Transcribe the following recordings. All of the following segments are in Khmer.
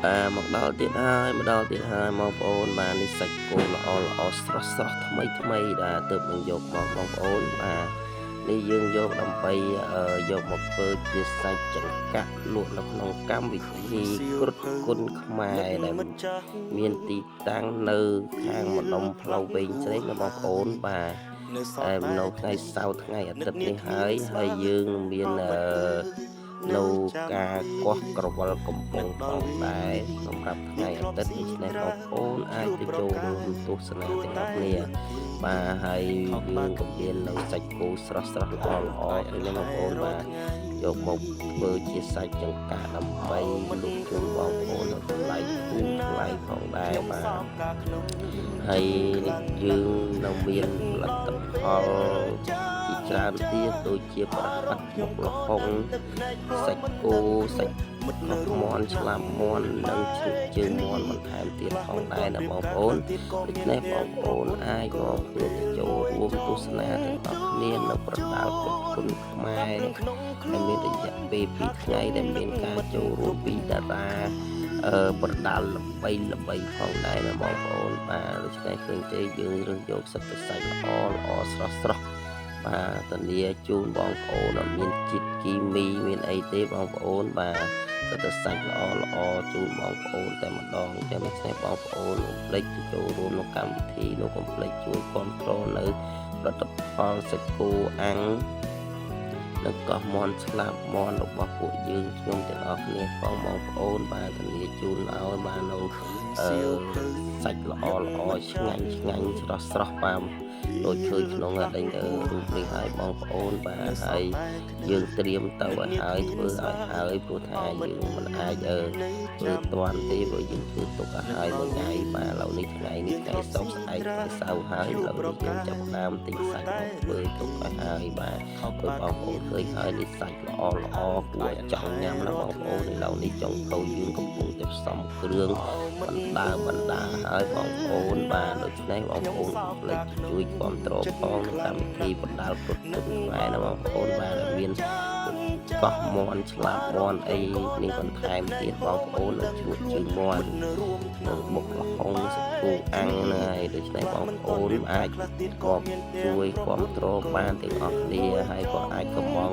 បាទមកដល់ទៀតហើយមកដល់ទៀតហើយបងប្អូនបាទនេះសាច់គោល្អល្អស្រស់ស្រស់ថ្មីថ្មីដែលទើបនឹងយកមកបងប្អូនបាទនេះយើងយកដើម្បីយកមកធ្វើជាសាច់ចង្កាក់លក់នៅក្នុងកម្មវិធីគ្រុឌគុណខ្មែរដែលមានទីតាំងនៅខាងម្ដុំផ្លូវវែងស្រេងណាបងប្អូនបាទតែនៅថ្ងៃសៅរ៍ថ្ងៃអាទិត្យនេះហើយហើយយើងនឹងមាននៅការកោះក្រវិលកំពង់ផងដែរសម្រាប់ថ្ងៃអាទិត្យដូច្នេះបងប្អូនអាចទៅចូលរួមទស្សនាទាំងអស់គ្នាបាទហើយយើងក៏មាននៅសាច់គោស្រស់ស្រស់ល្អល្អឃើញទេបងប្អូនបាទយកមកធ្វើជាសាច់ចង្កាក់ដើម្បីលក់ជូនបងប្អូននៅថ្លៃធូរថ្លៃផងដែរបាទហើយយើងនៅមានផលិតផលជាច្រើនទៀតដូចជាប្រហិតបុកល្ហុងសាច់គោសាច់កោះមាន់ឆ្លាមមាន់និងជ្រូកជើងមាន់បន្ថែមទៀតផងដែរណាបងប្អូនដូច្នេះបងប្អូនអាចនាំគ្នាទៅចូលរួមទស្សនាទាំងអស់គ្នានៅប្រដាល់ពុទ្ធគុណខ្មែរដែលមានរយៈពេល2ថ្ងៃដែលមានការចូលរួមពីតារាប្រដាល់ល្បីល្បីផងដែរណាបងប្អូនបាទដូច្នេះឃើញទេយើងរើសយកសិតតែសាច់ល្អល្អស្រស់ស្រស់បាទធានាជូនបងប្អូនអត់មានជាតិគីមីមានអីទេបងប្អូនបាទសិតតែសាច់ល្អល្អជូនបងប្អូនតែម្ដងចឹងដូច្នេះបងប្អូនកុំភ្លេចទៅចូលរួមក្នុងកម្មវិធីនោះកុំភ្លេចជួយគ្រប់គ្រងនៅផលិតផលសាច់គោអាំងនិងកោះមាន់ស្លាប់មាន់របស់ពួកយើងខ្ញុំទាំងអស់គ្នាផងបងប្អូនបាទធានាជូនឲ្យបាននៅសាច់ល្អល្អឆ្ងាញ់ឆ្ងាញ់ស្រស់ស្រស់បាទដូចឃើញក្នុងដេញរូបនេះហើយបងប្អូនបាទហើយយើងត្រៀមទៅឲ្យហើយធ្វើឲ្យហើយព្រោះថាយើងមិនអាចធ្វើតាន់ទេព្រោះយើងធ្វើទុកឲ្យហើយមួយថ្ងៃបាទឥឡូវនេះថ្ងៃនេះថ្ងៃសុក្រស្អែកថ្ងៃសៅរ៍ហើយឥឡូវនេះយើងចាប់ផ្ដើមទិញសាច់មកធ្វើទុកឲ្យហើយបាទព្រោះបងប្អូនឃើញហើយនេះសាច់ល្អល្អគួរឲ្យចង់ញ៉ាំណាបងប្អូនឥឡូវនេះចុងភៅយើងកំពុងតែផ្សំគ្រឿងបណ្ដើបណ្ដាហើយបងប្អូនបាទដូច្នេះបងប្អូនកុំភ្លេចជួយគ្រប់គ្រងផងក្នុងកម្មវិធីបណ្ដាលពុទ្ធគុណខ្មែរណាបងប្អូនបាទដែលមានកោះមាន់ឆ្លាបមាន់អីនេះបន្ថែមទៀតបងប្អូននៅជ្រក់ជើងមាន់និងបុកល្ហុងសាច់គោអាំងហ្នឹងហើយដូច្នេះបងប្អូនអាចក៏ជួយគ្រប់គ្រងបានទាំងអស់គ្នាហើយក៏អាចកំង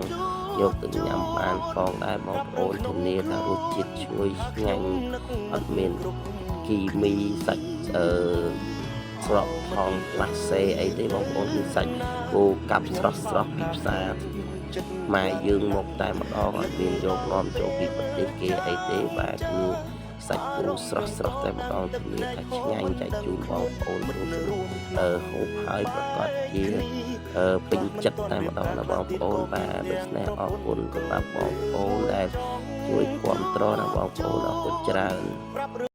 យកទៅញ៉ាំបានផងដែរបងប្អូនធានាថារសជាតិឈ្ងុយឆ្ងាញ់អត់មានគីមីសាច់ស្រកផងផ្លាសេអីទេបងប្អូនគឺសាច់គោកាប់ស្រស់ស្រស់ពីផ្សារម៉ែយើងមកតែម្ដងអត់មានយកនាំចូលពីប្រទេសគេអីទេបាទគឺសាច់គោស្រស់ស្រស់តែម្ដងធានាថាឆ្ងាញ់ចែកជូនបងប្អូនទូហូបហើយប្រកាសជាពេញចិត្តតែម្ដងណាបងប្អូនបាទដូច្នេះអរគុណសម្រាប់បងប្អូនដែលជួយគ្រប់គ្រងណាបងប្អូនអរគុណច្រើន។